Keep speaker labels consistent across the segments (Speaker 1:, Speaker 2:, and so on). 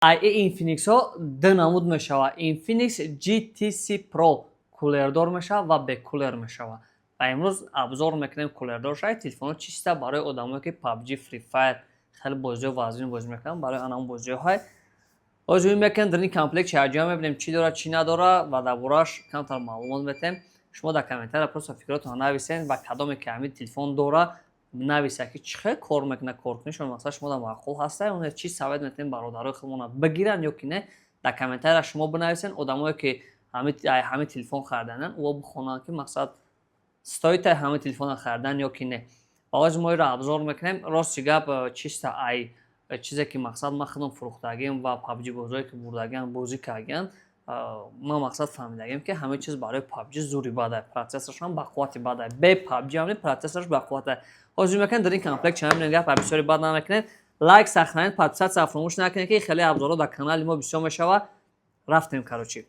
Speaker 1: Ай Infinix-ҳо ду намуд мешавад. Infinix GTC Pro кулердор мешавад ва бекулер мешавад. Ва имрӯз обзор мекунем кулердор шавад. Телефонҳо чиста барои одамое, ки PUBG, Free Fire, хеле бозиҳо вазнин бозӣ мекунанд, барои анам бозиҳоҳай. Ҳозир мекунем дар ин комплект чаҷоя, мебинем, чӣ дорад, чӣ надорад ва дар борааш камтар маълумот метаҳем. Шумо дар комментария просто фикротонро нависед ва кадоме ки ҳамин телефон дора, нависа, ки чӣ хел кор мекунад, коркунишон масалан шумо дар маъқул ҳаста, он чӣ совет метаҳем бародарои худмона, бигиранд ё ки не. Дар комментария шумо бинависед. Одамое, ки ҳамин телефон харидананд, ӯ бихонанд, ки мақсад стоит ҳамин телефонро харидан ё ки не. Ва ҳозир мо инро обзор мекунем. Рости гап, чиста ай чизе ки мақсад ман худам фурӯхтагиам ва PUBG бозое ки бурдагиам, бозӣ кардагиам, ман мақсад фаҳмидагиам, ки ҳамин чиз барои PUBG зури бадай, процессоршам бақуввати бадай. Бе PUBG ҳам процессорш бақувватай. Ҳозир мекунем дар ин комплект ча мебинем. Гап бисёри бад намекунем. Лайк, сохранить, подписаться фаромӯш накунед, ки хеле обзорҳо дар канали мо бисёр мешавад. Рафтем. Короче,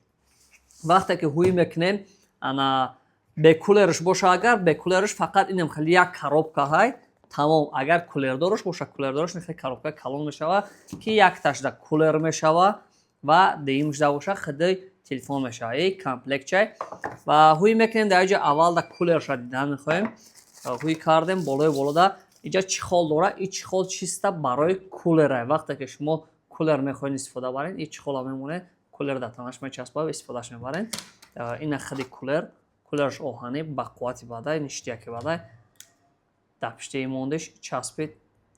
Speaker 1: вақте ки ҳуй мекунем, ана бекулерш боша, агар бекулерш фақат инам хеле як коробка ҳай, тамом. Агар кулердорш боша, кулердорш хеле коробка калон мешава, ки якташда кулер мешава ва дуюмшда боша худи телефон мешава. И комплект чай ва ҳуй мекунем. Дар иҷа аввал да кулерша дидан мехоҳем. Ҳуй кардем, болои болода иҷа чехол дора. И чехол чиста барои кулера. Вақте ки шумо кулер мехоҳед истифода баред, и чехола мемонед, кулер дар танаш мечаспад ва истифодаш мебаред. Ина худи кулер. Кулераш оҳанӣ, бақуввати бадай, ништяки бадай. Дар пиштаи мондеш часпид,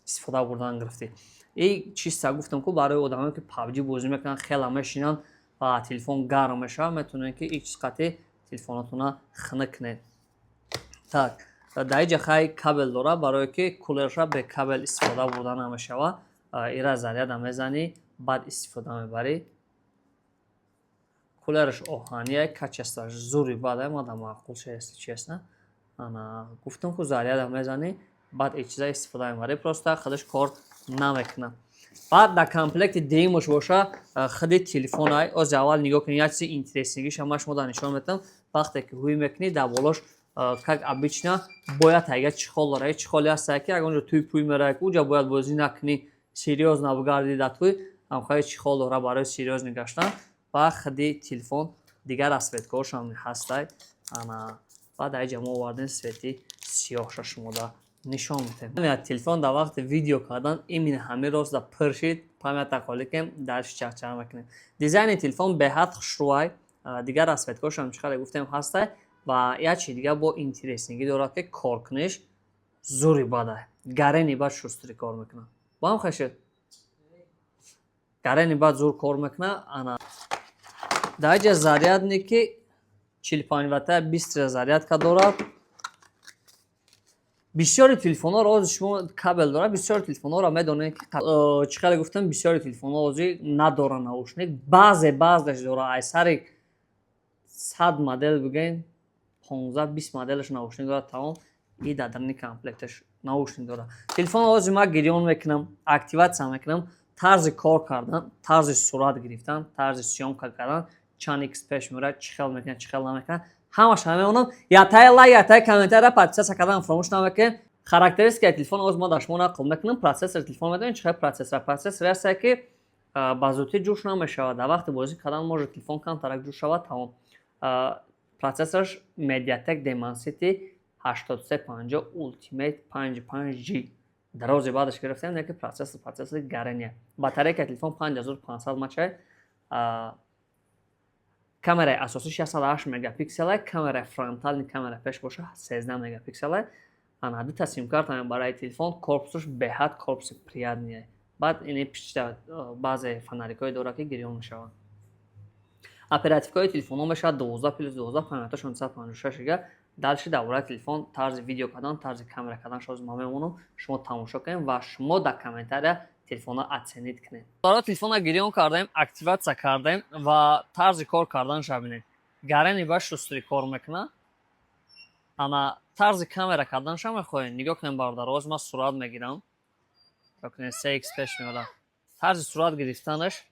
Speaker 1: истифода бурдан гирифтӣ. И чиста гуфтам, ку барои одамое, ки PUBG бозӣ мекунанд, хела мешинанд ва телефон гарм мешавад, метавонед, ки и чиз қатъи телефонотона хунук кунед. Так, дар иҷа хай кабел дора, барое ки кулерша бе кабел истифода бурда намешавад. Ира заряда мезанӣ, баъд истифода мебарӣ. Кулераш оҳания, качествоаш зури бадай, мада маъқул шест, честно. Ана гуфтам, ку заряда мезанӣ, баъд и чиза истифода мебарӣ, просто худаш кор намекунад. Баъд дар комплекти дуюмаш боша худи телефонай. Ози аввал нигоҳ кунед, як чизи интересныйгиша ман шумо дар нишон метавам. Вақте ки ҳуй мекунӣ, дар болош, как обычно, бояд ага чехол дора. Е чехоле ҳаста, ки ягон ҷо тӯй пӯй меравӣ, ки уҷа бояд бозӣ накунӣ, серьёзно бигардӣ дар тӯй, ҳамхоҳи чехол дора барои серьёзный гаштан. Ва худи телефон дигар расцветкаҳошам ҳастай. Ана баъд аиҷа мо овардем, цвети сиёҳша шумода нишон медиҳем. Телефон дар вақти видео кардан именно ҳамин рост да пир шид, памята холӣ кем, дарши чахчах мекунем. Дизайни телефон беҳад хушрӯай. Дигар расцветкаҳошам, чӣ қадар гуфтем, ҳастай. Ва як чизи дигар бо интересныйгӣ дорад, ки коркуниш зури бадай, гарени бад шустрый кор мекунад. Бо ҳам хешед, гарени бад зур кор мекунад. Ана дар иҷа зарядники 45 ватта, быстрая зарядка дорад. Бисёри телефонҳоро ҳозир шумо кабел дорад, бисёри телефонҳоро медонед, ки чӣ қадар гуфтам, бисёри телефонҳо ҳозир надоранд наушник. Баъзе баъзеш дорад. Ай сари 100 модел бигӯем, 15-20 моделаш наушник дорад, тамом. И дар даруни комплекташ наушник дорад. Телефон ҳозир ман гирён мекунам, активация мекунам. Тарзи кор кардан, тарзи сурат гирифтан, тарзи съёмка кардан, чанд икс пеш меравад, чӣ хел мекунад, чӣ хел намекунад, ҳамаша мемонам. Ятаи лайк, ятаи комментария, подписаться кардан фаромӯш намекунед. Характеристикаи телефон оз ма дар шумо нақл мекунам. Процессори телефон медонед чӣ хел процессор? Процессоре ҳастае, ки ба зудӣ ҷӯш намешавад. Дар вақти бозӣ кардан может телефон камтарак ҷӯш шавад, тамом. Процессораш Mediatek Dimensity 8350 Ultimate 55G. Дарози баъдаш гирифтем, не ки процессор, процессори гарения. Батарейкаи телефон 5500 мАч. Камераи асосӣ 68 мегапиксела, камераи фронтальный, камера пеш боша, 13 мегапиксела. Ана дута симкарта барои телефон. Корпусаш беҳад корпуси приятный. Баъд ини пишта баъзе фонарикҳое дорад, ки гирён мешаванд. Оперативкаҳои телефонҳо мешавад 12 плюс 12, памяташон 256 гига. Дальше дар бораи телефон, тарзи видео кардан, тарзи камера кардан шоз ман мемонам, шумо тамошо кунед ва шумо дар комментария телефонро оценить кунед. Барои телефонро гирён кардаем, активация кардем ва тарзи кор карданша бинед. Гарени ба шустрый кор мекунад. Ана тарзи камера карданша мехоҳем нигоҳ кунем, бародар. Оз ман сурат мегирам, нигоҳ кунед, се икс пеш меояд тарзи сурат гирифтанаш.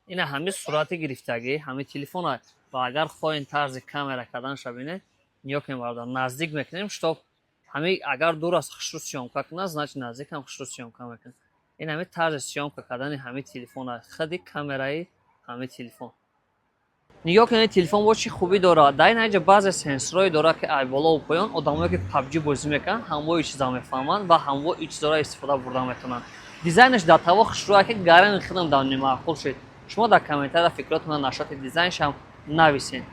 Speaker 1: Ина ҳамин сурати гирифтагӣ ҳамин телефона. Ва агар хоҳем тарзи камера карданша бинед, нигоҳ кунем, бародар. Наздик мекунем, чтоб ҳамин агар дур аст, хушрӯ съёмка кунад, значит, наздик ҳам хушрӯ съёмка мекунад. Ин ҳами тарзи съёмка кардани ҳамин телефон, худи камераи ҳамин телефон. Нигоҳ кунед, телефон бо чӣ хубӣ дорад. Дар ин ҳаҷа баъзе сенсорҳое дорад, ки ай болову поён одамое, ки PUBG бозӣ мекунанд, ҳамвои чиза мефаҳманд ва ҳамвои ин чизҳоро истифода бурда метавонанд. Дизайнаш дар таво хушрӯя, ки гарани худам дар нимаъқул шуд. Шумо дар комментария фикротона нашоти дизайншам нависед.